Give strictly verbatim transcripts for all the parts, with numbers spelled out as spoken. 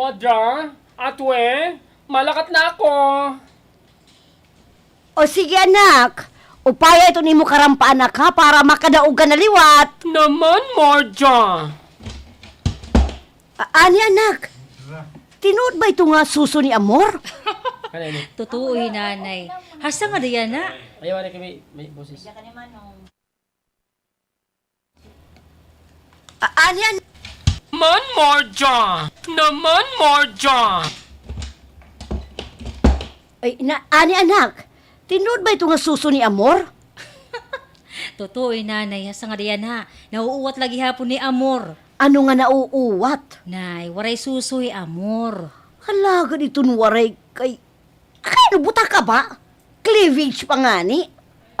Adra, Atwe, malakat na ako. O sige, anak. Upaya iton imo karampa, anak, ha, para makadaog ka na liwat. Naman, Marja. A-, ani, anak? Tinuod ba ito nga suso ni Amor? Ano ini? Totoo, eh, nanay. Hasta nga diyan na. Ayaw, ano kami, may boses. A-, ani, an- Naman, Marja! Naman, Marja! Ay, na, ani, anak? Tinuod ba ito nga suso ni Amor? Totoo, eh, nanay. Hasta nga diyan na. Nauuwat la gihapon ni Amor. Ano nga nauuwat? Nay, waray suso hi Amor. Hala, gad iton waray kay Kay ano, buta ka ba? Cleavage pa ngani.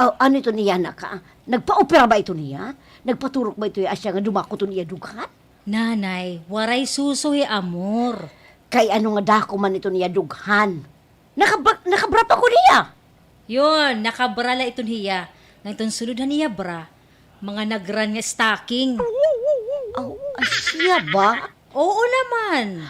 Aw, ano ito niya, anak, ha? Nagpa-opera ba ito niya? Nagpaturok ba ito hiya asya nga dumako iton iya dughan? Nanay, waray suso hi Amor. Kay ano nga dako man iton iya dughan? Nakabra-, nakabra pa gud hiya. Yun, nakabra la iton hiya. Ngan iton sulod han iya bra, mga nag-run nga stocking. Aw, asya ba? Oo naman.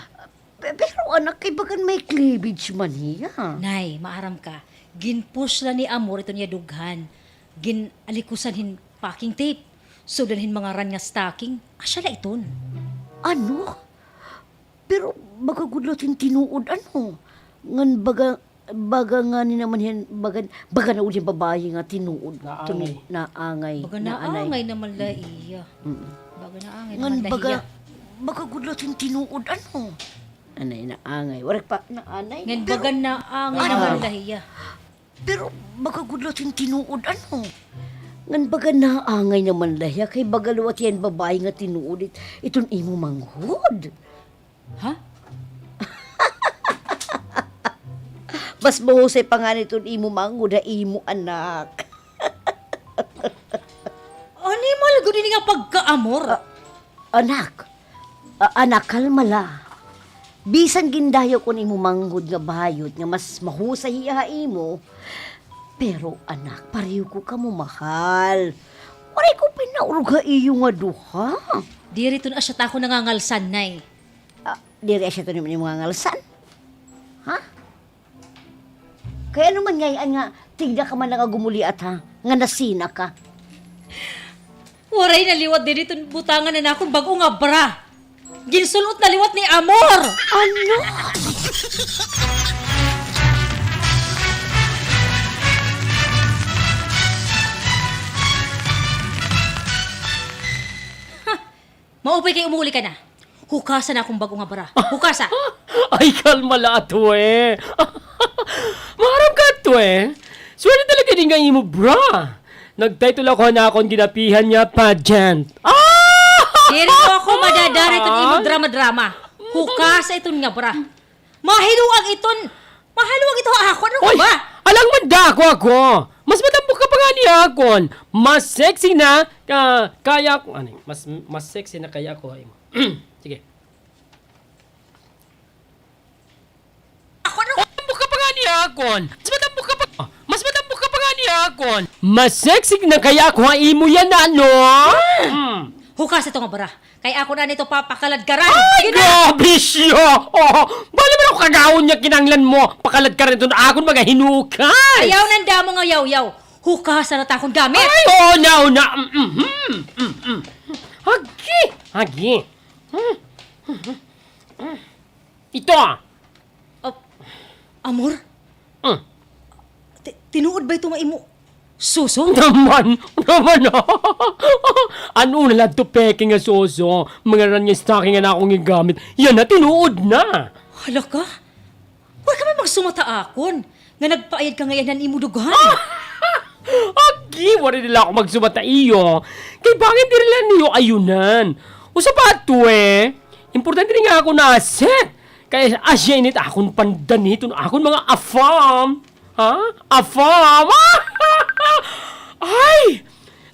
Pe-, pero anak, kay bagan may cleavage man hiya. Nay, maaram ka, gin-push la ni Amor iton iya dughan. Gin-alikusan hin packing tape. Suldan hin mga run nga stocking. Asya la iton. Ano? Pero baga gud la iton tinuod, ano? Ngan baga, baga ngani naman hin, baga, baga na uli babayi nga tinuod. Naangay. Tinu-, naangay. Baga naanay. Naangay naman la iya. Mm. Baga naangay naman la hiya. Ngan baga, baga gud la iton tinuod, ano? Anay, naangay. Waray pa, naanay. Ngan baga naangay naman la hiya. Pero baga gud la iton tinuod, ano? Ngan baga naangay naman la hiya, kay baga liwat hiya hin babayi nga tinuod it-, iton imo manghod. Ha? Mas mahusay pa ngani iton imo manghod ha imo, anak. Animal gud ini nga pagka-Amor. A-, anak, a-, anak, kalma la. Bisan gindayaw ko an imo manghod nga bayot nga mas mahusay hiya ha imo, pero, anak, pareho ko kamo mahal. Waray ko pinaurog ha iyo nga duha. Diri iton asya it akon nangangalsan, Nay. Ah, diri asya iton imo nangangalsan? Ha? Kay ano man ngay-an nga tigda ka man la nga gumuliat, ha? Nga nasina ka. Waray na liwat diri iton butangan an akon bag-o nga bra. Ginsul-ot na liwat ni Amor. Ano? Ha! Maupay kay umuuli ka na. Hukasa an akon bag-o nga bra. Hukasa. Ay, kalma la, Atwe. Maaram ka, Atwe. Swerte talaga ini nga imo bra. Nag-title ako han akon ginapihan nga pageant. Ah! Diri ko ako madadara iton imo drama-drama. Hukasa iton nga bra. Mahiluag iton. Mahiluag ito ha akon. Ano ka ba? Alang man dako ako. Mas matambok ka pa ngani ha akon. Mas sexy na ka-, kay ako. Ano? Mas, mas sexy na kay ako ha imo. Sige. Ako, ano? Matambok ka pa ngani ha akon. Mas matambok ka pa. Mas matambok ka pa ngani ha akon. Mas sexy na kay ako ha imo yana, no? Hmm. Hukasa ito nga bra. Kay ako na nito papakaladkaran. Ay, grabe siya! Oh, bali man ako kagawon nga kinahanglan mo pakaladkaran iton akon mga hinukay. Ayaw nanda mo nga yawyaw. Hukasa na it akon gamit. Ay, oo na, oo na. Mm, mm, mm, mm. Hagi, hagi. Hmm. Ito. Oh, Amor? Hmm. Ti-, tinuod ba ito nga imo suso? Naman, naman. Ano na la ito peke nga suso? Mga run nga stocking an akon gigamit. Yana, tinuod na. Hala ka? Waray ka man magsumata ha akon nga nagpaayad ka ngay-an han imo dughan. Agi, waray na la ako magsumata ha iyo. Kay bangin diri la niyo ayunan. Usa pa, Atwe, importante ini nga akon asset. Kay asya ini it akon pandani iton akon mga afam. Ha? Afam? Ay!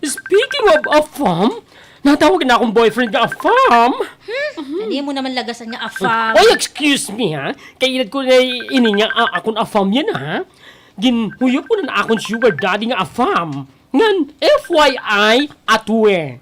Speaking of afam, natawag na akon boyfriend nga afam. Hmm? Ano imo naman lagasan nga afam? Oy, excuse me, ha? Kay edad ko na ini nga, ah, akon afam yana, ha? Ginhuyop ko na an akon sugar daddy nga afam. Ngan, F Y I, Atwe.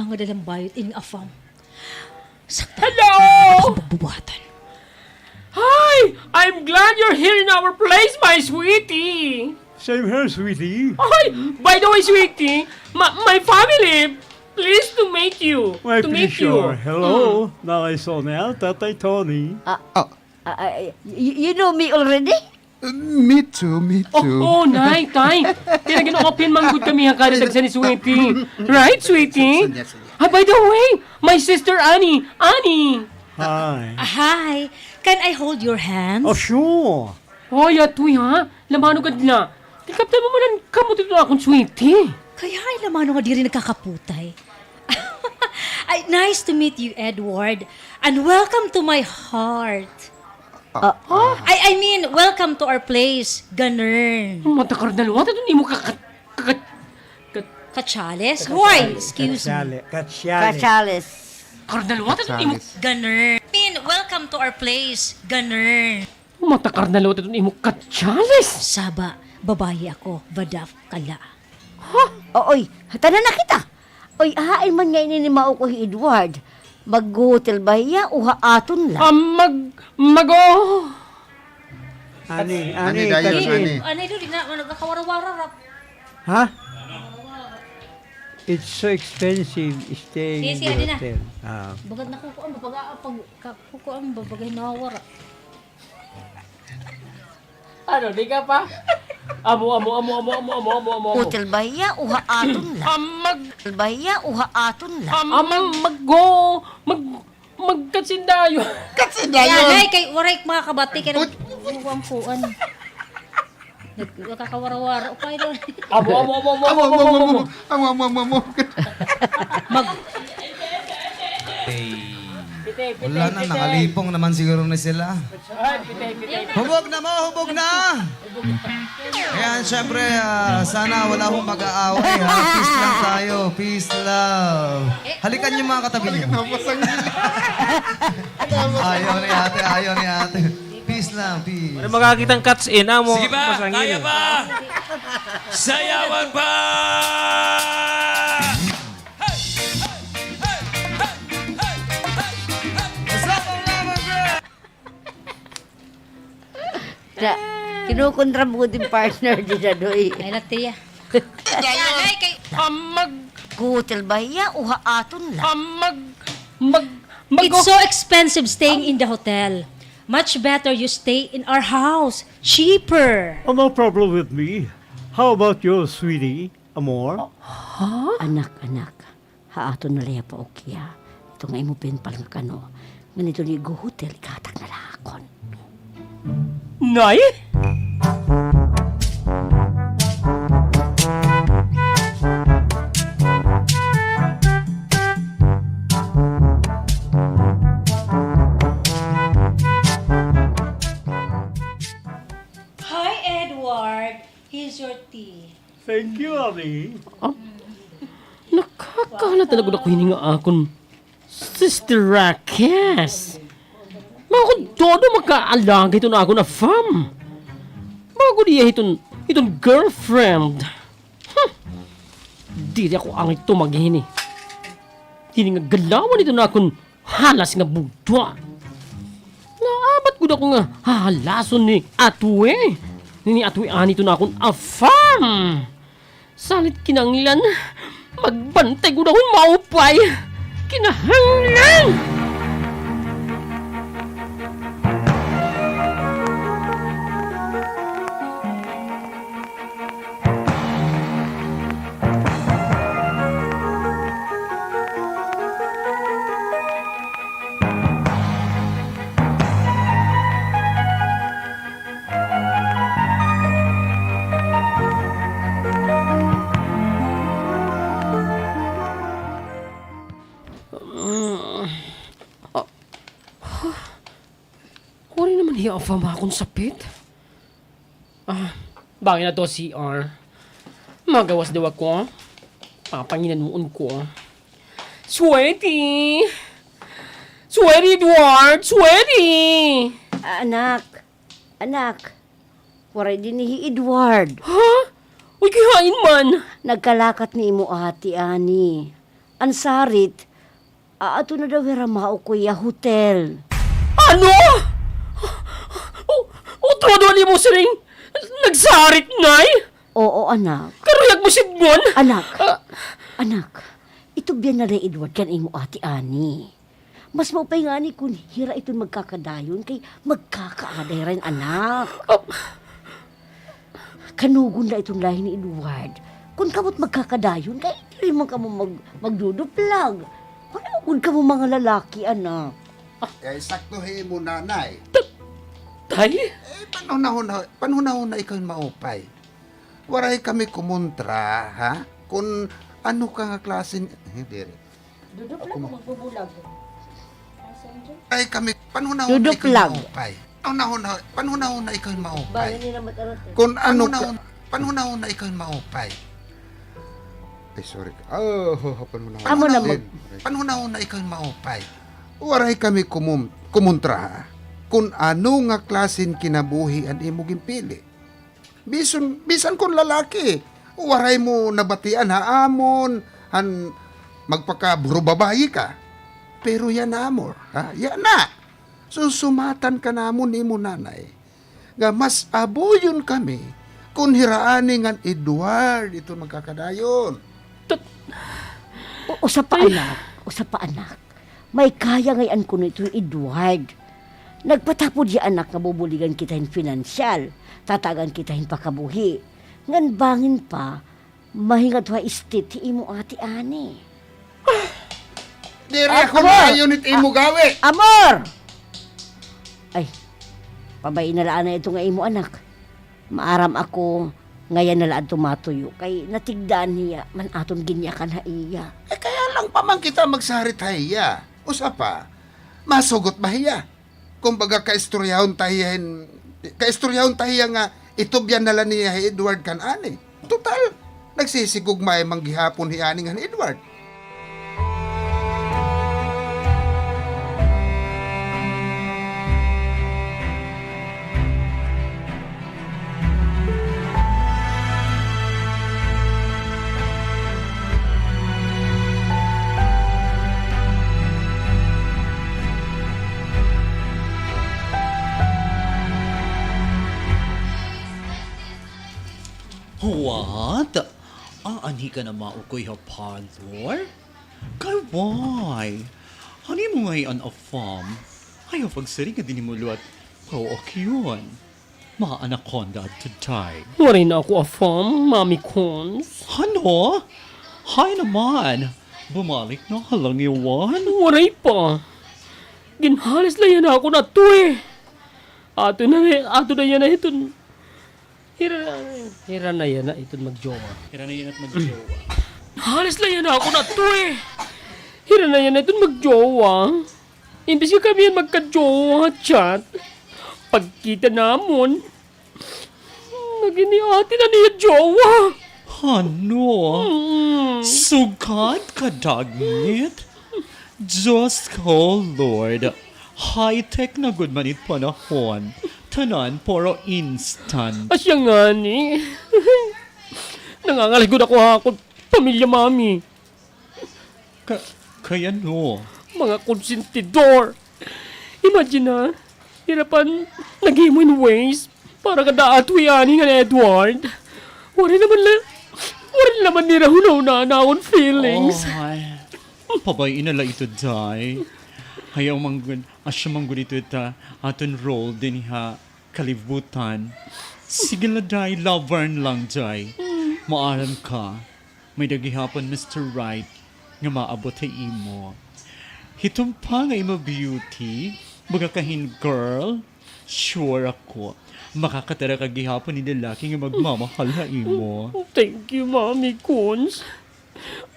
Inganga da la an bayot, ini nga afam. Sakta. Hello! Pagbubuhatan. Hi! I'm glad you're here in our place, my sweetie. Same here, sweetie. Hi! By the way, sweetie, my, my family, pleased to meet you. My pleasure. Hello, Nanay Sonia, Tatay Tony. Ah, ah, ah, y-, y-, you know me already? Me too, me too. Oh, oh, Nay, Tay. Kay nag-open man gud kami ha kada tagsa ni Sweetie. Right, Sweetie? Ah, by the way, my sister Annie. Annie! Hi. Ah, hi. Can I hold your hands? Oh, sure. Hoy, atoy, ha? Lamanon gad la. Tikaptan mo man an kamot ito akon Sweetie. Kay hain lamanon nga diri nagkakaputay? Ay, nice to meet you, Edward. And welcome to my heart. Ah, I, I mean, welcome to our place, ganun. Matakarnal, what? Ito imo ka-, ka-, ka-, ka-, Katsales? Why? Excuse me. Katsale-, Katsales. Katsales. Karnal, what? Ito imo Katsales. Ganun. I mean, welcome to our place, ganun. Matakarnal, what? Ito imo Katsales. Saba, babayi ako, vadaf kala. Ha? Oy, tanan na kita. Oy, hain man ngay-an ini mauko hi Edward? Mag-hotel ba hiya o ha aton la? Ah, mag-, mag-, oh. Ani, ani, ani, dayon, kasi ani. Ani, do, di na, ano, nagkakawara-wara, rap. Ha? It's so expensive staying in the hotel. Sige, sige, adi na. Ah. Bagad na kukuan, babaga, pag, ka-, kukuan, babagay nawawara. Ano, di ka pa? Amo, amo, amo. Hotel ba hiya o ha aton la? Ah, mag- Hotel ba hiya o ha aton la? Ah, mag-, mag-, go, mag-, magkatsindayo. Katsindayo? Yan, ay, kay waray mga kabati, kay nag-, kuan, kuan. Nag-, nagkakawara-wara. O, kay doon. Amo, amo, amo. Amo, amo, amo, amo. Mag- Pitay, pitay, pitay. Wala na, nangalipong naman siguro na sila. Ay, pitay, pitay. Hubog na mo, hubog na! Ayan, syempre, ah, sana wala hong mag-aaway, ha? Peace lang tayo, peace, love. Halikan niyo mga katabi niyo. Ayaw ni ate, ayaw ni ate. Peace lang, peace. Wala makakitang cuts in, amo. Sige pa, kaya pa. Sayawan pa! What's up, mga lover? Na, kinukontra mo din partner di na, doy. Ay, natiya. Ay, kay, ah, mag- Hotel ba hiya o ha aton la? Ah, mag-, mag-, mag- It's so expensive staying in the hotel. Much better you stay in our house. Cheaper. Oh, no problem with me. How about you, sweetie? Amor? Huh? Anak, anak. Ha aton na la hiya paukya. Ito nga imo pinpal nga kano. Ngan ito nga igho-hotel, ighatak na la ha akon. Nay? Hi, Edward. Here's your tea. Thank you, Abi. Ah, nakakahalata na gud ako hini nga akon Sister Raquez. Mao gud todo makaalagad hiton akon afam. Mao gud iya hiton, hiton girlfriend. Hmm. Diri ako angay tumagi hini. Hini nga galawan hiton akon halas nga bugto. Naabat gud ako nga hahalason ni Atwe. Ni Atwe ani iton akon afam. Salit kinahanglan, magbantay gud ako hin maupay. Kinahanglan! Ah, huh. Waray naman hiya afam ha akon sapit. Ah, bangin adto ha C R. Magawas daw ako. Papanginan-on ko. Sweetie! Sweetie Edward! Sweetie! Ah, anak. Anak. Waray dinhi hi Edward. Ha? Uy, kay hain man? Nagkalakat ni imo ate ani. An sarit, aadto na daw hira maukoy ha hotel. Ano? U-, utro daw an imo siring, nagsarit, Nay? Oo, anak. Karuyag mo sidngon? Anak. Ah. Anak, itubyan na la hi Edward kan imo ate ani. Mas maupay ngani kon hira iton magkakadayon kay magkakaada hira hin anak. Ah. Kanugon la iton lahi ni Edward. Kon kamo it magkakadayon, kay diri man kamo mag-, magduduplag. Pareho gud kamo mga lalaki, anak. Kay sakto hi imo nanay. Ta-, tay? Eh, panhunahuna, panhunahuna ikaw hin maupay. Waray kami kumontra, ha? Kon ano ka nga klase hin, eh, diri. Duduplag o magbubulag? Ay, kami, panhunahuna ikaw maupay. Panhunahuna, panhunahuna ikaw maupay. Kon ano ka, panhunahuna ikaw maupay. Ay, sorry. Oh, panhunahuna. Amo na mag- Panhunahuna ikaw maupay. Waray kami kumum-, kumontra, ha? Kon ano nga klase hin kinabuhi an imo ginpili. Bisan, bisan kon lalaki, waray mo nabatian ha amon, han magpakaburo babayi ka. Pero yana, amor, ha? Yana. Susumatan ka namon ni imo nanay nga mas abuyon kami kon hira ani ngan Edward iton magkakadayon. Tut- U-, usa pa, anak. Usa pa, anak. May kaya ngay-an kuno ito hi Edward. Nagpatapod hiya, anak, nga bubuligan kita hin pinansyal, tatagan kita hin pakabuhi. Ngan bangin pa, mahingadto ha estate hi imo ate ani. Diri ako maayon hit imo gawi. Amor! Ay, pabay-i na la anay ito nga imo anak. Maaram ako, ngayan na la adto matuyo, kay natigdaan hiya, man aton ginyakan ha iya. Eh, kay alang pa man kita magsarit ha iya. Usa pa, masugot ba hiya? Kumbaga, kaistoryahon ta hiya hin-, kaistoryahon ta hiya nga itubyan na la niya hi Edward kan ani. Total, nagsisigugmaay man gihapon hi ani ngan hi Edward. What? Aanhi ka na maukoy ha parlor? Kay why? Ano imo ngay-an afam? Ayaw pagsiring nga diri mo liwat. Kaw, okay yun. Ma-anaconda today. Waray na ako afam, Mami Cons. Ano? Hay naman. Bumalik na ha langiwan? Waray pa. Ginhalis la yana akon ato, eh. Ato na, ato na yana iton. Hira, hira na yana iton magjowa. Hira na yana it magjowa. Halis la yana akon ato, eh. Hira na yana iton magjowa. Imbis nga kami an magkajowa ha chat, pagkita namon, nagin hi ate na niya jowa. Ano? Mm. Sugad kadagmit? Diyos ko, Lord. High-tech na gud man it panahon. Tanan, puro instant. Asya ngani. Nangangalas gud ako ha akon pamilya, Mami. Ka-, kay ano? Mga konsentidor. Imagine na, hira pa an naghimo hin ways para kada ato hi ani ngan Edward. Waray naman la, waray naman nira hunahunaan an akon feelings. Ay, pabay-i na la ito, day. Hayaw man gud, asya man gud ito it aton role dinhi ha kalibutan. Sige la, day, lavern lang, day. Maaram ka. May-ada gihapon Mister Right nga maabot ha imo. Hiton pa nga imo beauty, baga ka hin girl, sure ako, makakatara ka gihapon hin lalaki nga magmamahal ha imo. Thank you, Mami Cons.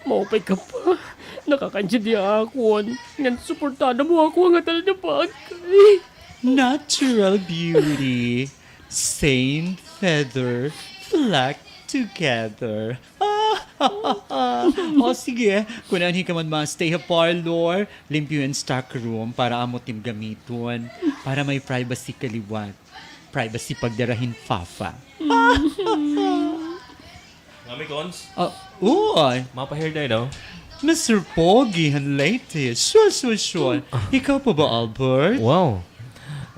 Maupay ka pa. Nakakaintindiha ha akon ngan suportada mo ha akon ngatanan nga bagay. Natural beauty. Same feather flock together. O sige, kun anhi ka man ma-stay ha parlor, limpyo an stock room para amo it im gamiton, para may privacy ka liwat. Privacy pagdara hin fafa. Mami Cons? Ah, uy. Mapa-hair dye daw. Mister Pogi han latest. Sure, sure, sure. Ikaw pa ba, Albert? Wow.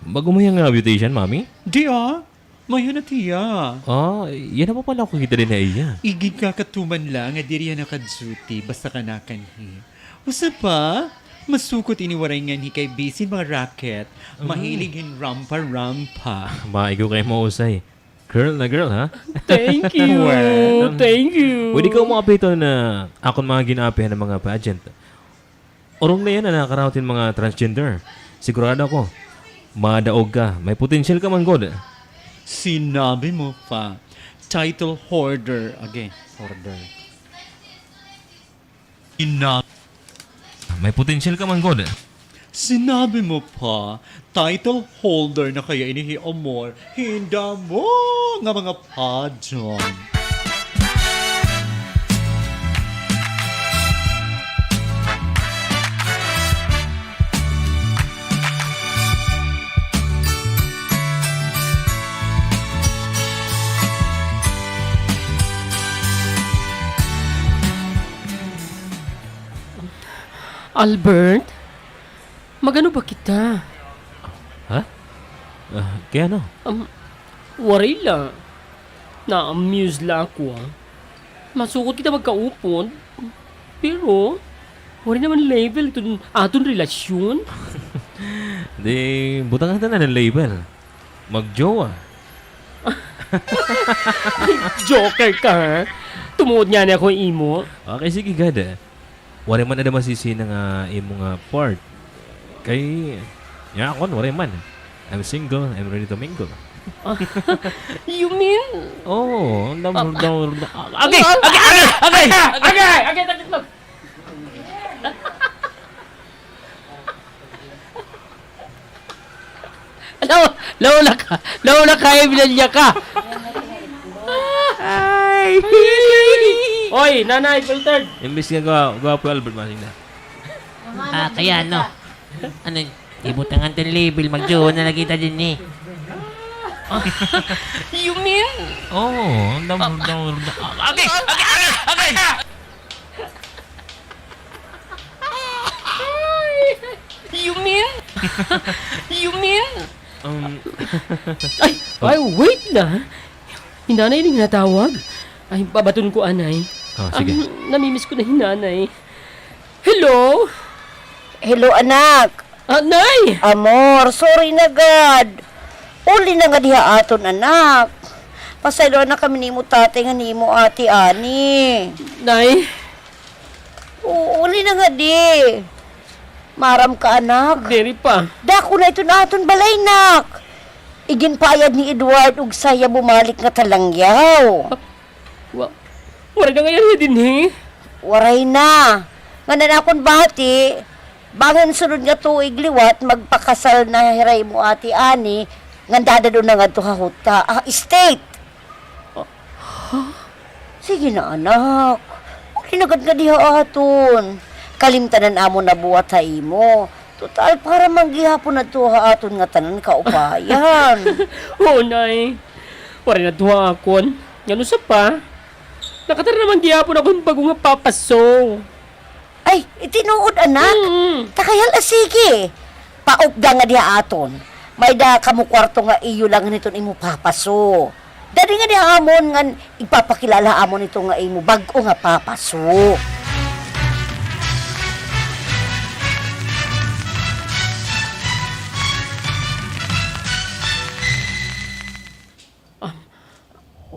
Bag-o mo hiya nga beautician, Mami? Di, ah. May-ada na hiya. Ah, yana pa pala ako kita dinhi ha iya. Igig kakatuman la nga diri hiya naka-duty, basta kanakanhi. Usa pa, masukot ini waray nganhi kay busy mga racket. Mahilig hin rampa-rampa. Maigo kay mo usay. Girl na girl, ha? Thank you. Well, thank you. Pwede ka umapit na akon mga gin-aapihan nga mga pageant. Urong na yana nakaraot hin mga transgender. Sigurado ako, madaog ka. May potensyal ka man gud. Sinabi mo pa. Title holder. Again, holder. Ina-, may potensyal ka man gud. Sinabi mo pa, title holder na kaya ini hi Amor, hin damo nga mga pageant. Albert, mag-ano ba kita? Ha? Ah, kay ano? Um, waray la. Na-amuse la ako, ah. Masukot kita magkaupod. Pero, waray naman label iton aton relasyon. Di, butangan ta na hin label. Magjowa. Joker ka, ha? Tumuod ngani ako ha imo. Okay, sige, gad. Waray man ada masisina nga imo nga part. Kay, nga akon, waray man. I'm single, I'm ready to mingle. You mean? Oo, ang dam-, dam-, dam-, agay! Agay! Agay! Agay! Agay! Agay! Agay! Law-, law na ka. Law na ka, Evelyn, niya ka. Ay. Oy, nanay, filtered. Imbis nga gwa-, gwapo, Albert, masing na. Ah, kaya ano? Ano yun? Ibutangan tin label, magjowa na la kita dinhi. You mean? Oo, ang dam-, dam-, dam-, agay! Agay! Agay! Agay! You mean? You mean? Um. Ay, ay, wait la. Hi Nanay ini nga natawag. Ay, babaton ko anay. Ah, sige. Um, namimiss ko na hi Nanay. Hello? Hello, anak. Ah, Nay! Amor, sorry na gad. Uli na nga diha aton, anak. Pasayloa na kami nimo tatay ngan nimo ate ani. Nay, Oo, uli na ngadi. Maaram ka, anak. Diri pa. Dako na iton aton balay, nak. Iginpayad ni Edward ugsa hiya bumalik nga talangyaw. Wa-, waray na ngay-an hiya dinhi? Waray na. Ngan an akon bahati, bangin sunod nga tuig liwat, magpakasal na hira imo ate ani, ngan dadad-on na ngadto ha huta, ha estate. Sige na, anak. Uli na gad ngadi ha aton. Kalimtan an amon nabuhat ha imo. Total, para man gihapon adto ha aton ngatanan kaupayan. Oo, Nay. Waray na adto ha akon. Ngan usa pa, nakatara na man gihapon ako hin bag-o nga papaso. Ay, tinuod, anak? Mm. Takay hala, sige. Paupda ngadi ha aton. May-ada kamo kwarto nga iyo la ngan hiton imo papaso. Dadi ngadi ha amon ngan igpapakilala ha amon ito nga imo bag-o nga papaso. Ah,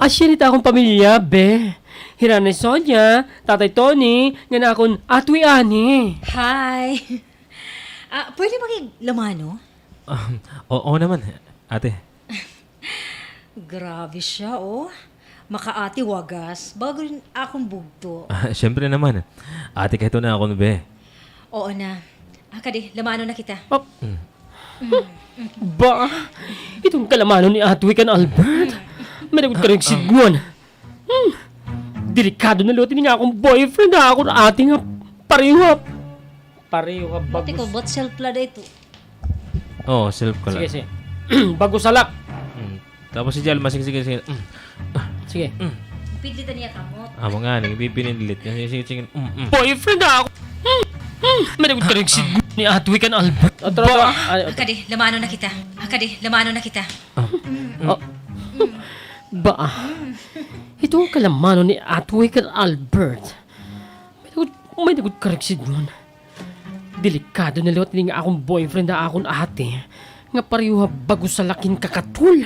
asya ini it akon pamilya, be. Hira Nanay Sonia, Tatay Tony, ngan akon atoy ani. Hi. Ah, pwede makiglamano? Ah, o-, oo naman, ate. Grabe siya, oh. Makaati wagas, bago hin akon bugto. Ah, siyempre naman. Ate ka hiton akon, be. Oo na. Ah, kadi, lamanon na kita. Oh. Mm. Ba, iton kalamanon ni Atoy kan Albert. Managot ka rin sidngon. Hmm. Delikado na liwat ini nga akon boyfriend ha akon ate nga pareho ha, pareho ha bagus. Ate ko, ba't self la da ito? Oo, self ka la. Sige, sige. Bagus salak. Mm. Tapos si Jalma, sige, sige, sige. Mm. Sige. Mm. Pidlitan niya kamot. Ah, mga ano, ipipinidlit. Sige, sige, sige. Mm, mm. Boyfriend ako. Mm, mm. Managot ka rin sidngon ni Atoy kan Albert. Atro, atro. Ba? Ay, atro. Akadi, lamanon na kita. Akadi, lamanon na kita. Ah. Mm. Oh. Ba? Ito an kalamanon ni Atoy kan Albert. Managot, managot ka rin sidngon. Delikado na liwat ini nga akon boyfriend ha akon ate, nga pareho ha bagus salak hin kakatol.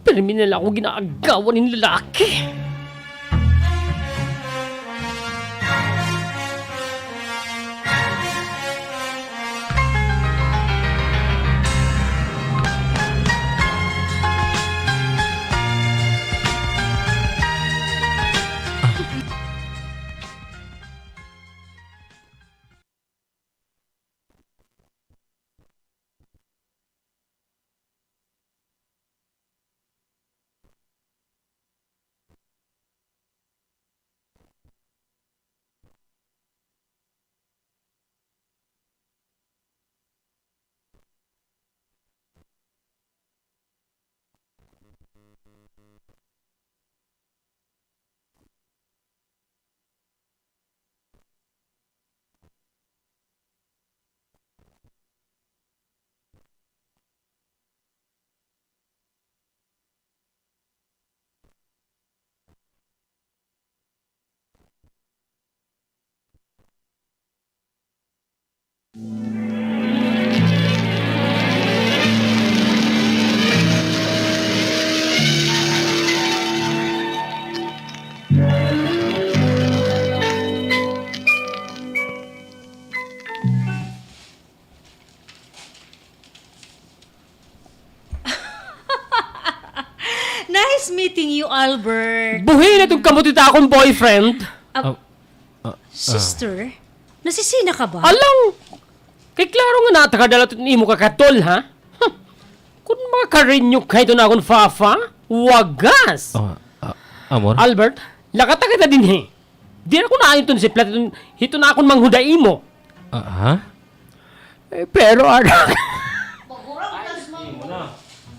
Pirmi na la ako gin-aagawan hin lalaki. Nice meeting you, Albert. Buhi na iton kamot hit akon boyfriend. Ah, ah, ah. Sister, nasisina ka ba? Alang! Kay klaro nga natakadala iton imo kakatol, ha? Huh. Kon makakarinyok ka hiton akon fafa, wagas. Ah, ah, amor? Albert, lakata kita dinhi. Diri ako naayon hiton siplat hiton, hiton akon manghud ha imo. Ah, ha? Eh, pero, anak.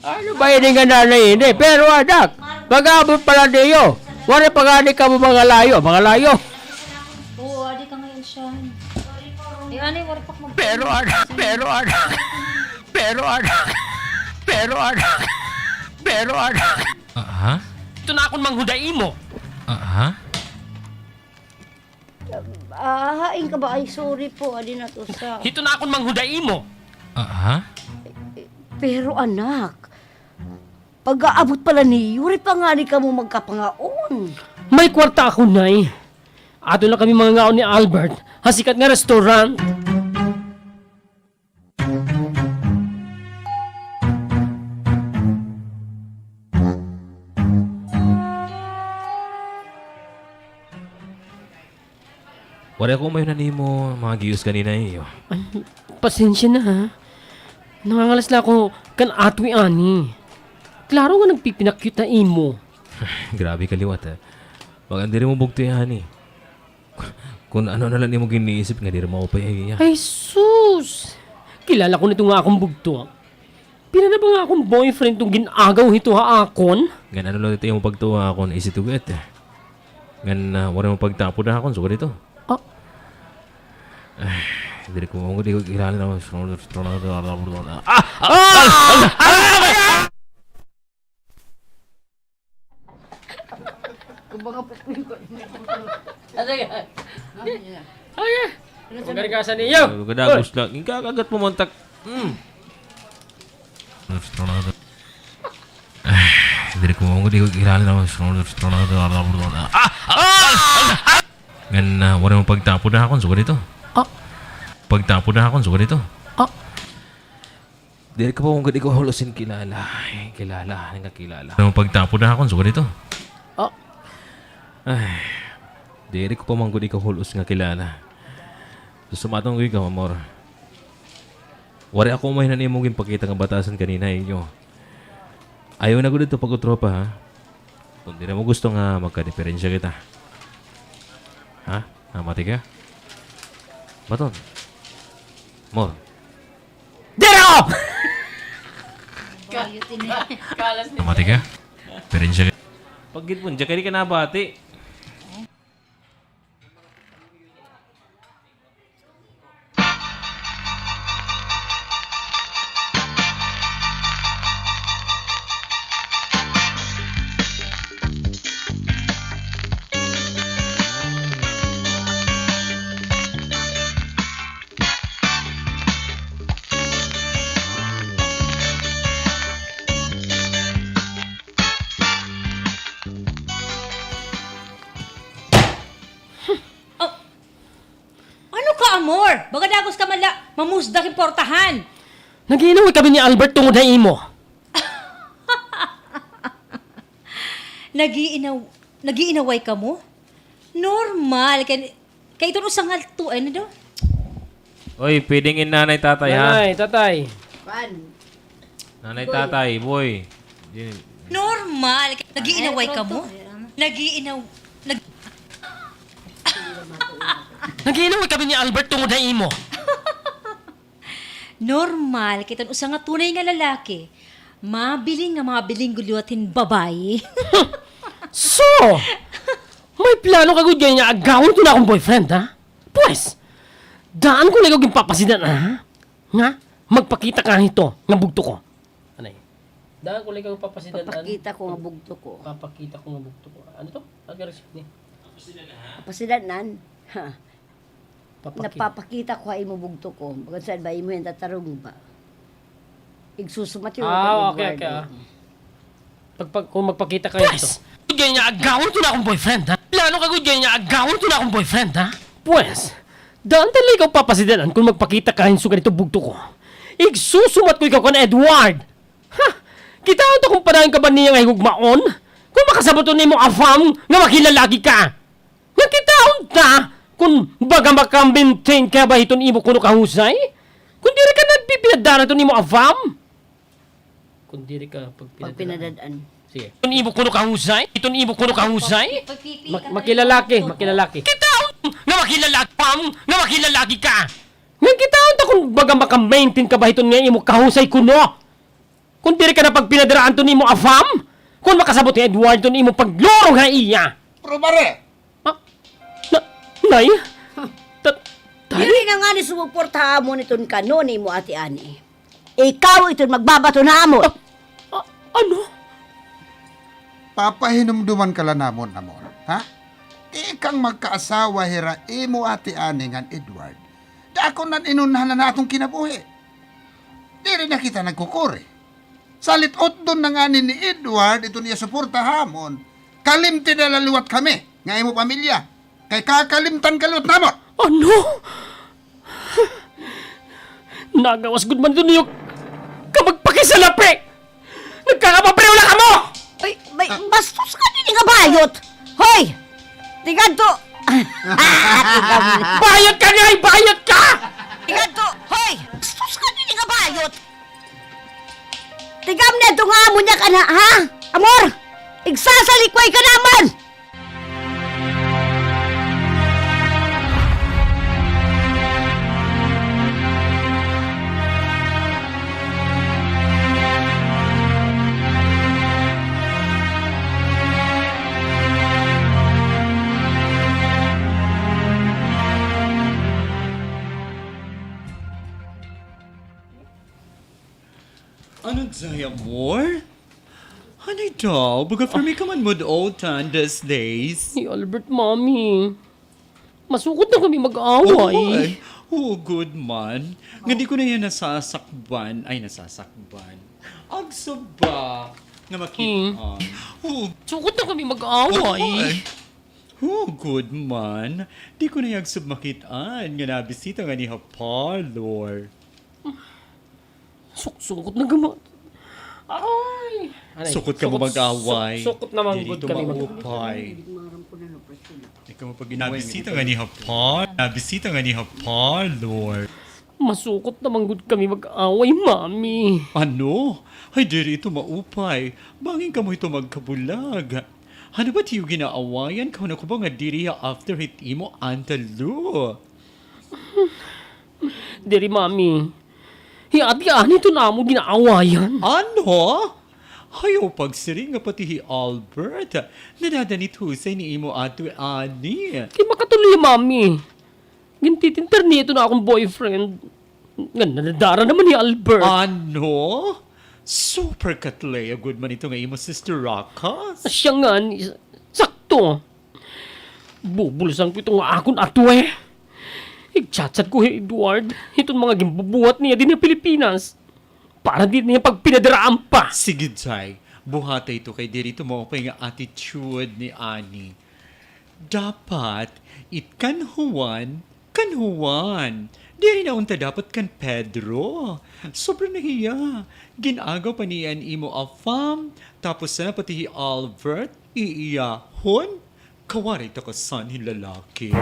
Ano ba ini nga nanay ini? Pero, anak, mag-abot pa la niyo. Waray pa ngani kamo mangalayo, mangalayo. Oo, adi ka ngayon siya. Eh, ano yung waray pa mag- Pero, anak, pero, anak. Pero, anak. Pero, anak. Pero, anak. Ah, ha? Ito na akong manghud ha imo. Ah, ha? Ah, hain ka ba? Ay, sorry po, adi na to sa. Hito na akon manghud ha imo. Ah, ha? Pero, anak, pag-aabot pa la niyo, waray pa ngani kamo magkapangaon. May kwarta ako, Nay. Adto na kami mangangaon ni Albert ha sikat nga restaurant. Waray ako umayonan nimo, mga giyos kanina, iyo. Ay, pasensya na, ha. Nangangalas la ako kan atoy ani. Klaro nga nagpipinakyut ha imo. Grabe ka liwat, ha. Bag-o diri mo bugtoy ani. Kon ano na la nimo gin-iisip nga diri maupay ha iya. Ay, sus! Kilala ko na ito nga akon bugto. Pila na ba nga akon boyfriend iton gin-agaw hito ha akon? Ngan ano la ito imo pagtuo ha akon, easy to get. Ngan, ah, waray mo pagtapod ha akon, sugad ito. Ah. Ay, diri ko mangod, ikaw kilala na. Ah! Ah! Ah! Ano yan? Ano yan? Ano yan? Ang gargasan niyo! Kadagos lang. Ikaw kagat mo mantak. Hmm. Ay, diri ko mangod, ikaw kilala na. Ah! Ah! Ngan, ah, waray mo pagtapod ha akon, sugad ito. Ah! Pagtapod ha akon, sugad ito. Ah! Diri ko pa man gud ikaw hul-os hin kilala. Ay, kilala, nga kilala. Ano pagtapod na akon, sugad ito? Ah. Ay, diri ko pa man gud ikaw hul-os nga kilala. Susumaton ko ikaw, amor. Waray ako umayonan nimo ginpakita nga batasan kanina, inyo. Ayaw na gud ito pag-utropa, ha? Kon diri mo gusto nga magkadiperensya kita. Ha? Namati ka? Baton. Amor. Diri ako! Namati ka? Pero siya, pag gid mo, diyan ka di ka nabati. Oh. Ano ka, amor? Baga dagos ka man la mamusdak hin portahan. Nag-iinaway kami ni Albert tungod ha imo. Nag-iinaw-, nag-iinaway kamo? Normal, kay, kay iton usa nga tuo, ano daw? Oy, pwedeng in nanay, tatay, ha? Nanay, tatay. Pan. Nanay, tatay, boy. Di- Normal, kay nag-iinaway kamo? Nag-iinaw-, nag- Nag-iinaway kami ni Albert tungod ha imo. Normal, kay iton usa nga tunay nga lalaki, mabilin nga mabilin gud liwat hin babaye. So, may plano ka gud ngay-an nga agawon iton akon boyfriend, ha? Pwes, daan ko la ikaw ginpapasidan-an, ha? Nga magpakita ka hito nga bugto ko. Anay? Daan ko la ikaw papasidan-an. Papakita ko nga bugto ko. Papakita ko nga bugto ko. Ano to? Agrersyon ni. Papasidan-an? Ha. Papaki- Napapakita ko ha imo bugto ko. Bagan saan ba imo yan tatarong ba? Igsusumat yun. Ah, okay, okay, ah. Pag, pag, kung magpakita ka hito. Pwes, gud ngay-an nga agawon iton akon boyfriend, ha? Plano ka gud ngay-an nga agawon iton akon boyfriend, ha? Pwes, daan ta la ikaw papasidan-an kung magpakita ka hin sugad hito bugto ko. Igsusumat ko ikaw kan Edward. Ha? Kitaon ta kon padayon ka ba niya nga higugmaon? Kon makasabot an imo afam nga makilalaki ka. Nga kitaon ta kon baga maka-maintain ka ba hiton imo kuno kahusay? Kon diri ka nagpipinadaan hiton imo afam? Kon diri ka pagpinadaan. Pagpinadaan. Sige. Hiton imo kuno kahusay? Hiton imo kuno kahusay? Mak-, makilalaki, makilalaki. Kitaon nga makilalaki, afam, nga makilalaki ka. Nga kitaon ta kon baga maka-maintain ka ba hiton nga imo kahusay kuno? Kon diri ka na pagpinadaraan hiton imo afam, kon makasabot hi Edward hiton imo paglurong ha iya. Pero pare! Ah, na-, nay? Ta-, tay? Diri na ngani sumuporta ha amon iton kano nimo ate ani. Ikaw iton magbabaton ha amon. Ah, ah, ano? Papahinumduman ka la namon, amor, ha? Tikang magkaasawa hira imo ate ani ngan Edward, dako nan inunhan an aton kinabuhi. Diri na kita nagkukuri. Salit utdon na ngani ni Edward iton iya suporta ha amon, kalimti na la liwat kami nga imo pamilya. Kay kakalimtan ka liwat namon. Ano? Nagawas gud man dun iyo ka magpakisalapi! Nagkakapapareho la kamo! Ay, may, ah, bastos ka didi nga bayot! Hoy! Tigadto! Tigadto! Bayot ka, Nay! Bayot ka! Tigadto! Hoy! Bastos ka didi nga bayot! Tigam na ito nga amo niya ka na, ha? Amor! Igsasalikway ka namon! Ano, Jaya, amor? Honey daw, baga firme ka man mud-otan these days. Hi Albert, Mommy. Masukot na kami mag-away. Oo, ay. Oo, gud man. Nga di ko na hiya nasasakban. Ay, nasasakban. Agsuba nga makit-an. Hmm. Oo. Sukot na kami mag-away. Oo, ay. Oo, gud man. Di ko na hiya agsuba makit-an nga nabisita ngani ha parlor. Suksukot na gama. Ay! Anay, sukot kamo mag-away. Suk-, sukot naman gud kami mag-away. Diri ito maupay. Ikaw mapag-inaway. Nabisita ngani ha par-, nabisita ngani ha parlor. Masukot naman gud kami mag-away, Mommy. Ano? Ay, diri ito maupay. Bangin kamo ito magkabulag. Ano ba it iyo ginaawayan? Kauna ko ba nga diri ha after hit imo, Antalo? Diri, Mommy. Hi Ate Annie iton amon ginaawayan. Ano? Ayaw pagsiring nga pati hi Albert nadadani hit husay ni imo Ate Annie. Kay makatuloy, Mommy. Gintitintar niya iton akon boyfriend. Nga nadadara naman hi Albert. Ano? Super katleya gud man ito nga imo Sister Rakas. Siya ngani, sakto. Bubulsan ko ito nga akon atwe. Igchat-chat ko hi Edward hiton mga ginbubuhat niya dinhi ha Pilipinas para diri niya pagpinadaraan pa. Sige, Jay. Buhata ito kay diri ito maupay nga attitude ni Annie. Dapat, it kan Juan, kan Juan. Diri na unta dapat kan Pedro. Sobra na hiya. Gin-agaw pa niya an imo afam, tapos na pati hi Albert, iiyahon. Kawaray ta kasan hin lalaki.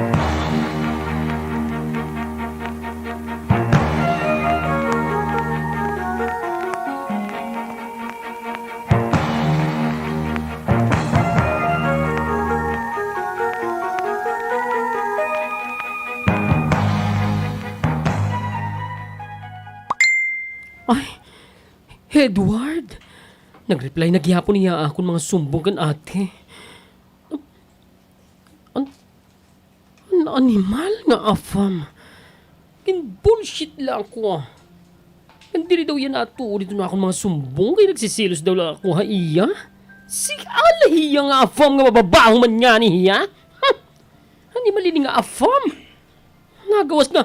Ay, Edward! Nag-reply na gihapon hiya ha akon mga sumbong kan ate. An, an animal nga afam. Gin-bullshit la ako, ah. Ngan diri daw hiya natuod hiton akon mga sumbong kay nagseselos daw la ako ha iya. Sige la hiya nga afam nga mababaho man ngani hiya. Huh! Animal ini nga afam. Nagawas nga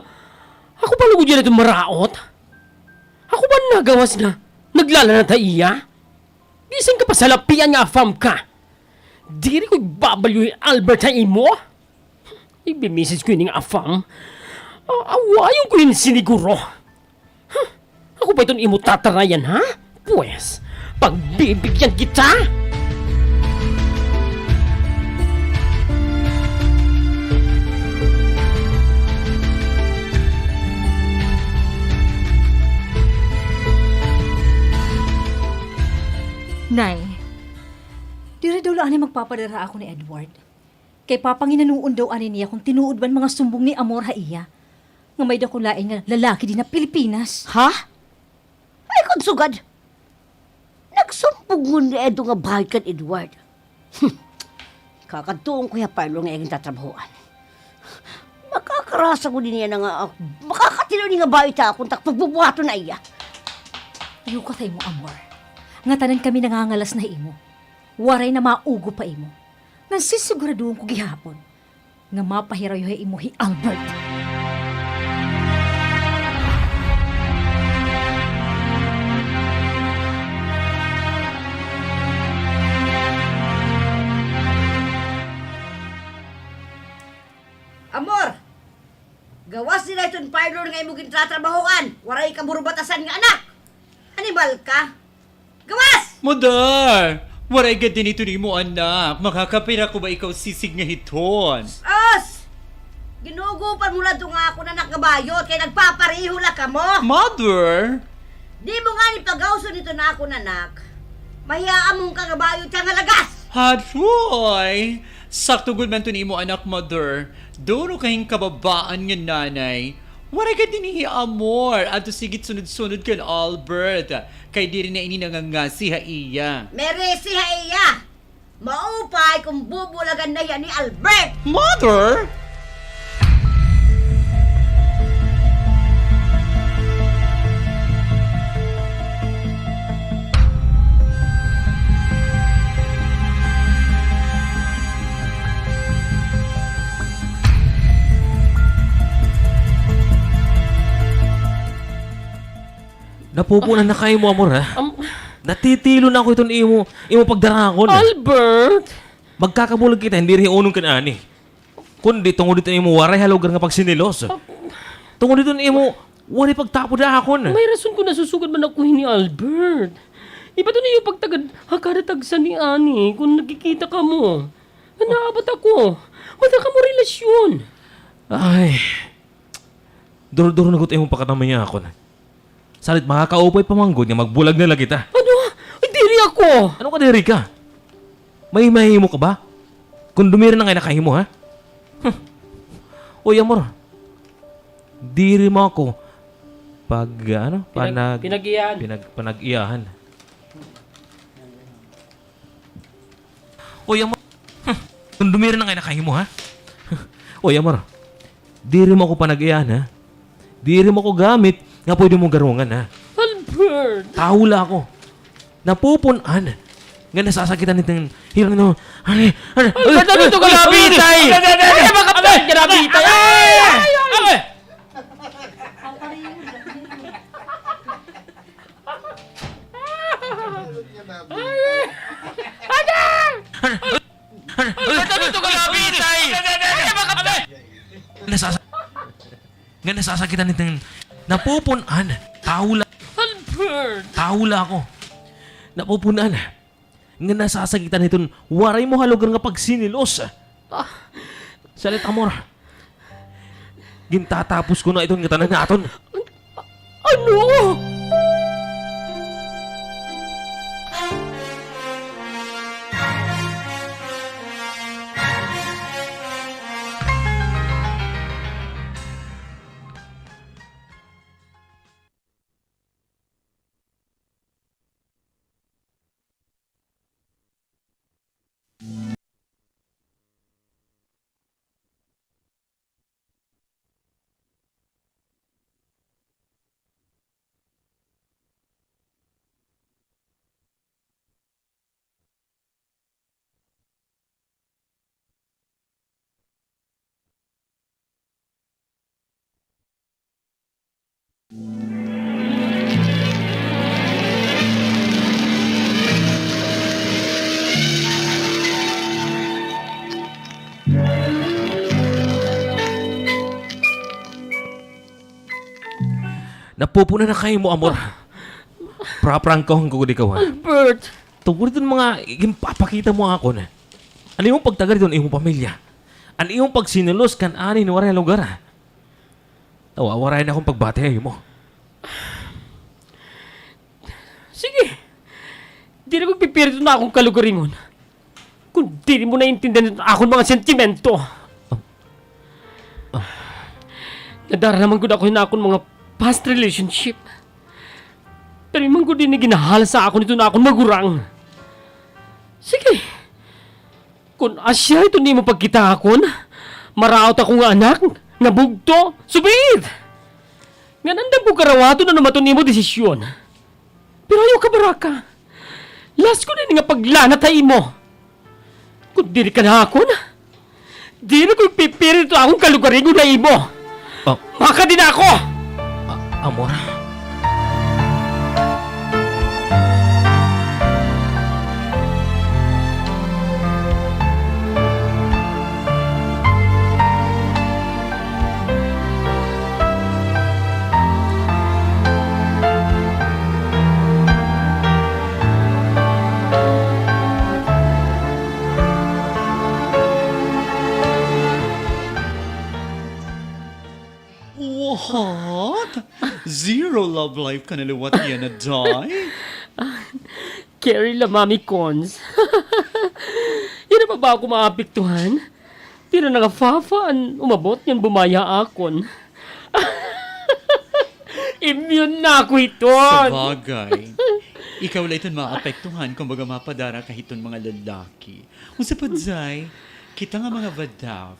ako pa lugod hiya iton maraot. Ako ba nagawas nga naglalanat ha iya? Bisan ka pa salapian nga afam ka. Diri ko igbabalyo hi Albert ha imo. Igbi-message ko ini nga afam. A-, awayon ko ini siniguro. Huh? Ako ba iton imo tatarayan, ha? Pwes, pagbibigyan kita! Nay, diri daw la anay magpapadara ako ni Edward. Kay papanginanoon daw anay niya kon tinuod man mga sumbong ni Amor ha iya, nga may-ada ko lain nga lalaki dinhi ha Pilipinas. Ha? Ay, kon sugad! Nagsumbong ngani ito nga bayot kan Edward. Hmm. Kakadtuon ko hiya ha parlor nga iya gintatrabahoan. Makakarasa ko dinhi yana nga, ah, makakatinuod ini nga bayot ha akon, ta pagbubuhaton na iya. Yukat ha imo, Amor. Ngatanan kami nangangalas na ha imo. Waray na maugop ha imo. Ngan sisiguraduhon ko gihapon nga mapahirawhiraway ha imo hi Albert. Gawas dida hiton parlor nga imo gintratrabahoan. Waray ka burbatasan nga anak. Animal ka. Gawas! Mother! Waray gad dinhi iton imo anak. Makakapira ko ba ikaw sisig nga hiton? Sus! Ginugupan mo la ito nga akon anak nga bayot kay nagpapareho la kamo. Mother! Di mo ngani pagawson iton akon anak. Mahiyaamon ka nga bayot ka nga lagas! Haroy! Sakto gud man iton imo anak, mother. Duro ka hin kababaan nga nanay. Waray ka dinhi hi Amor. Adto sigit sunod-sunod kan Albert. Kay diri na ini nangangasi ha iya. Merisi ha iya! Maupay kon bubulagan na hiya ni Albert! Mother! Napupuna na ka ha imo, Amor, ha? Am- Natitilo na ako hiton imo, imo pagdara ha akon. Albert! Magkakabulag kita, diri hi unong kan ani. Kundi tungod hiton imo waray ha lugar nga pagsinilos. Ah. Tungod hiton imo waray pagtapod ha akon. May rason kon nasusugad man ako hini, Albert. Iba iton iyo pagtagad ha kada tagsa niani kon nagkikita kamo. Naabat ako. Wala kamo relasyon. Ay. Duro-duro na gud imo pakatamay ha akon. Salit makakaupay pa man gud nga magbulag na la kita. Ano? Ay, diri ako! Ano ka diri ka? May mahimo ka ba? Kon dumiri na kay nakahimo, ha? Huh. Uy, Amor. Diri mo ako pag, ano, Pinag-, panag-, pinag-iyahan. Pinag-, panag-iyahan. Uy, Amor. Hmm. Kon dumiri na kay nakahimo, ha? Uy, Amor. Diri mo ako panag-iyahan, ha? Diri mo ako gamit nga pwede mo garungan, ha? Albert! Tawo la ako. Napupun-an nga nasasakitan hiton hirang no. Ano, ano, Albert, ano ito ka labitay? Ano ba ka labitay? Ay! Ay! Ay! Nasasa-, nga nasasakitan hiton napupun-an. Tawo la. Albert! Tawo la ako. Napupun-an nga nasasakitan hiton waray mo ha lugar nga pagsinilos. Ah. Salit, Amor. Gintatapos ko na iton ngatanan naton. Ano? Napupuna na kay mo, Amor. Praprangkahon ko gud ikaw, ha? Albert! Tungod hiton mga ginpapakita mo ha akon, ha? An imo pagtagad hiton imo pamilya. An imo pagsinilos kan ani nga waray lugar, ha? Nawawaray na akon pagbati ha imo. Sige. Diri ko igpipirit an akon kalugaringon kon diri mo naintindihan an akon mga sentimento. Ah. Ah. Nadara naman gud ako hin akon mga past relationship. Kami man gud ini ginahalas ha akon hiton akon mga gurang. Sige. Kon asya iton imo pagkita ha akon, maraot ako nga anak, nga bugto, so be it! Ngan andam ko karawaton ano man iton imo desisyon. Pero ayaw kabaraka. Last ko na ini nga paglanat ha imo. Kon diri ka na ha akon, diri ko igpipirit iton akon kalugaringon ha imo. Ah. Makadi na ako! Ah, Amor. Zero love life ka na liwat yana, day? Ah, carry la, Mami Cons. Yana pa ba ako maapektuhan? Diri na nga fafa an umabot ngan bumaya ha akon. Immune na ako hiton. Sabagay. Ikaw la iton maapektuhan kon baga mapadara ka hiton mga lalaki. Unsa pa, day, kita nga mga vadaf,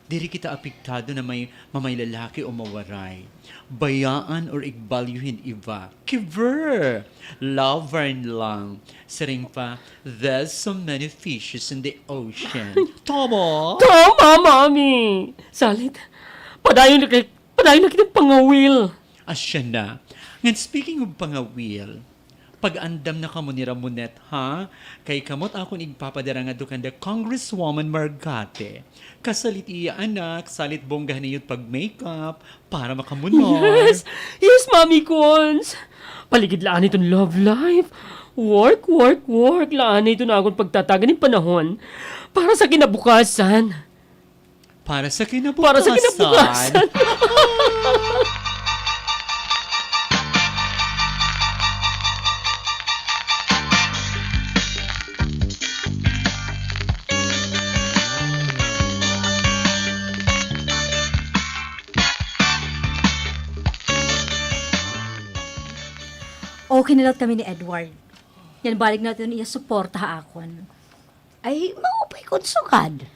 diri kita apektado na may mamay lalaki o mawaray. Bayaan or igbalyo hin iba. Kiver! Lavern lang. Siring pa, there's so many fishes in the ocean. Tama? Tama, Mami! Salit, padayon na kay, padayon na kita pangawil. Asya na. Ngan speaking of pangawil, pag-andam na kamo ni Ramonet, ha? Kay kamo't akon igpapadara ngadto kanda Congresswoman Margate. Kasalit iya anak, salit bonggahan niyo't pag-makeup para makamunar. Yes! Yes, Mami Cons! Paligid la anay iton love life. Work, work, work la anay iton akon pagtatagan hin panahon para sa kinabukasan. Para sa kinabukasan. Para sa kinabukasan. Okay na liwat kami ni Edward. Ngan balik na iton iya suporta ha akon. Ay, maupay kon sugad.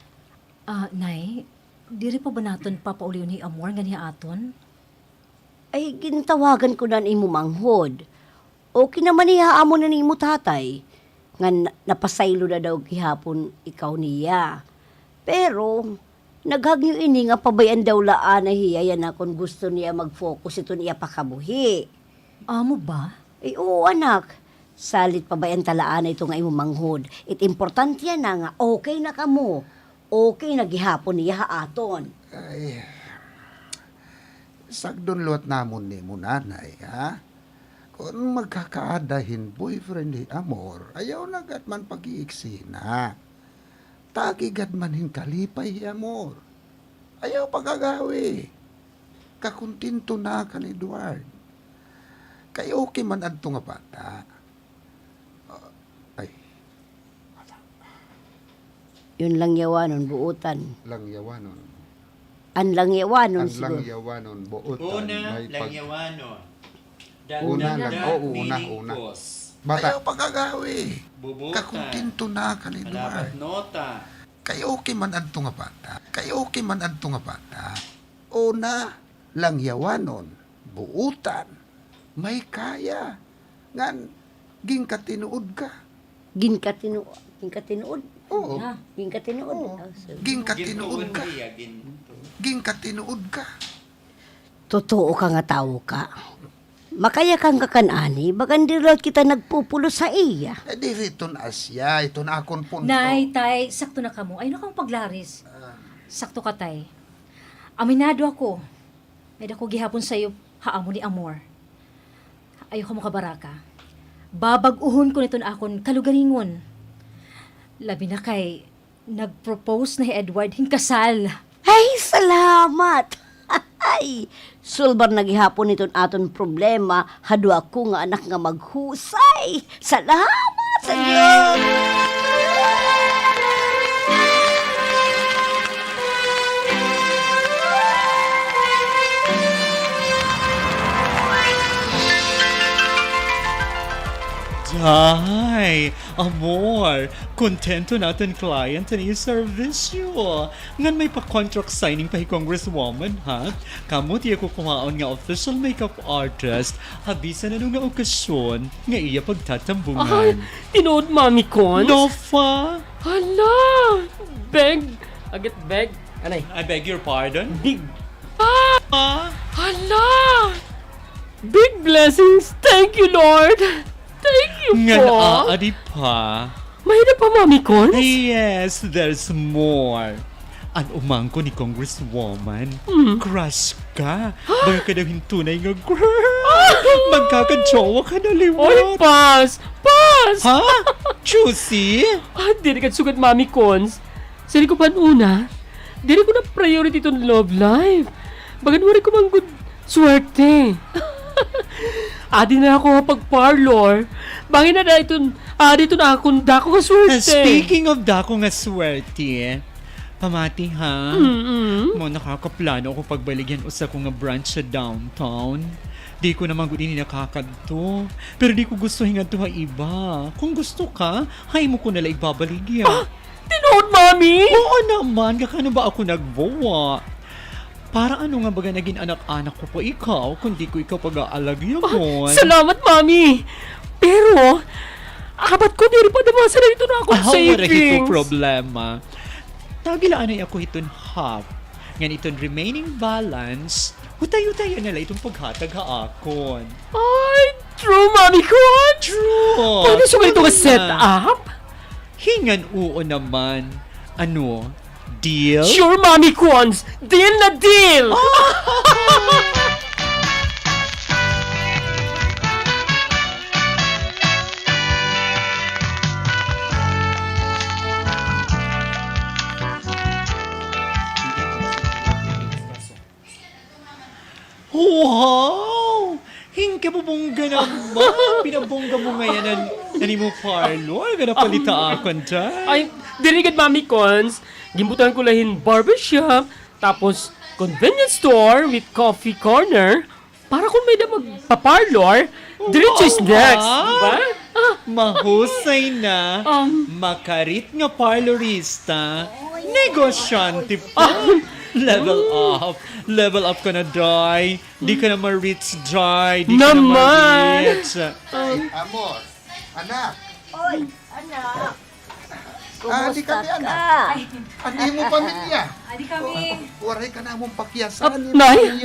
Ah, Nay, diri pa ba naton papaulion hi Amor ngan hi Aton? Ay, gintawagan ko na an imo manghod. Okay naman hiya ha amo na nimo tatay. Ngan napasaylo na daw gihapon ikaw niya. Pero, naghagyo ini nga pabay-an daw la anay hiya yana kon gusto niya mag-focus hiton iya pakabuhi. Amo ba? Ay, oo, anak. Salit pabay-an ta la anay ito nga imo manghod. It importante yana nga okay na kamo. Okay na gihapon niya ha aton. Ay, sagdon liwat namon nimo, Nanay, ha? Kon magkakaada hin boyfriend hi Amor, ayaw na gad man pag-iiksina. Tagi gad man hin kalipay hi Amor. Ayaw pag-agawi. Kakontento na kan Edward. Kay okay man adto nga bata. Ah, ay. Yun, langyawanon, buutan. Langyawanon. An langyawanon siguro. An langyawanon, buutan. Una, may pag- langyawanon. Una lang, oo, una, una. Bata. Ayaw pag-agawi. Bubutan. Kakontento na kan Edward. Nota. Kay okay man adto nga bata. Kay okay man adto nga bata. Una, langyawanon, buutan, may kaya. Ngan, ginkatinuod ka. Ginkatinu-, ginkatinuod? Oo. Ah, ginkatinuod. Oo. Ah, so ginkatinuod ka. Ginkatinuod ka. Totoo ka nga tawo ka. Makayakan ka kan ani, bagan diri liwat kita nagpupulos ha iya. Eh, diri iton asya, iton akon punto. Nay, tay, sakto na kamo. Ayaw na kamo paglaris. Ah. Sakto ka, tay. Aminado ako. May dako gihapon sayo ha amo ni Amor. Ayaw kamo kabaraka. Babag-ohon ko niton akon kalugaringon. Labi na kay nag-propose na hi Edward hin kasal. Ay, salamat! Ay, sulbar na gihapon iton aton problema ha duha ko nga anak nga maghusay. Salamat sa Diyos! Day, Amor, kontento na aton client han iyo serbisyo. Ngan may pa-contract signing pa hi Congresswoman, ha? Kamo it iya kukuhaon nga official makeup artist ha bisan ano nga okasyon nga iya pagtatambungan. Ay, tinuod, Mami Cons? Nofa! Hala! Beg! Agit beg! Anay? I beg your pardon? Big! Ah! Hala! Big blessings! Thank you, Lord! Thank you po! Ngan aadi pa. May-ada pa, Mami Cons? Yes, there's more. An umangkon ni Congresswoman, crush ka. Baga ka daw hin tunay nga girl. Magkakajowa ka na liwat. Oy, pas! Pas! Ha? Juicy? Ah, diri ka sugad, Mami Cons. Siring ko pa han una, diri ko na priority iton love life. Bagan waray ko man gud swerte. Adi na ako ha pag-parlor. Bangin na dayton, adi iton akon dako nga swerte. Speaking of dako nga swerte, pamati ha. Mm-mm. Mao, nakakaplano ako pagbaligya hin usa ko nga branch sa downtown. Di ko naman gud ini nakakadto. Pero di ko gusto hingadto ha iba. Kung gusto ka, ha imo ko na la igbabaligya. Ah! Tinuod, Mami? Oo naman, kakano ba ako nagbuwa? Para ano nga baga nagin anak-anak ko pa ikaw, kung di ko ikaw pag-aalagyamon? Ah, salamat, Mami. Pero, abat ko, diri pa damasa na iton akon savings. Ah, wala hito problema. Tagi la anay ako hiton half. Ngan iton remaining balance, hutay-hutayan na la iton paghatag ha akon. Ay, true, Mami Cons? True. Pwede sugad ito nga set up? Hingan oo naman. Ano? Deal? Sure, Mami Cons! Deal na deal! Wow! Hinkabubongga naman! Pinabongga mo ngayan an, an imo parlor. Gana palita akon dyan. Ay, diri gad, Mami Cons. Ginbutangan ko la hin barbershop, tapos convenience store with coffee corner. Para kung may-ada magpa-parlor, diretso snacks, di ba? Ah. Mahusay na. Um, makarit nga parlorista, negosyante pa. Ah. Level up. Level up ka na, day. Di ka na ma-rich, day. Di ka na ma-rich. Ay, amor, anak. Oy, anak. Ah, adi kami, anak. Kumusta ka? An imo pamilya. Adi kami. Waray ka namon pakiyasan, Nay.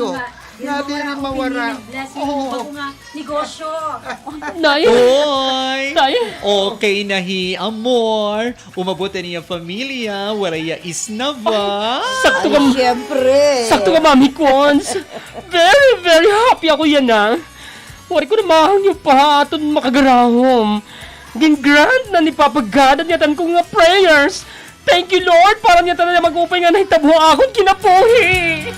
Nga diri mawara. Oo. Nga negosyo. Nay. Oy. Nay. Okay na hi Amor. Umabot an iya pamilya. Waray iya isna ba? Sakto ka, siyempre. Sakto ka, Mami Cons. Very, very happy ako yana. Waray ko na mahangyo pa ha aton makagarahom. Gin-grant na ni Papa God an yatan ko nga prayers. Thank you, Lord, para an yatan na mag-upay nga nahitabo ha akon kinabuhi.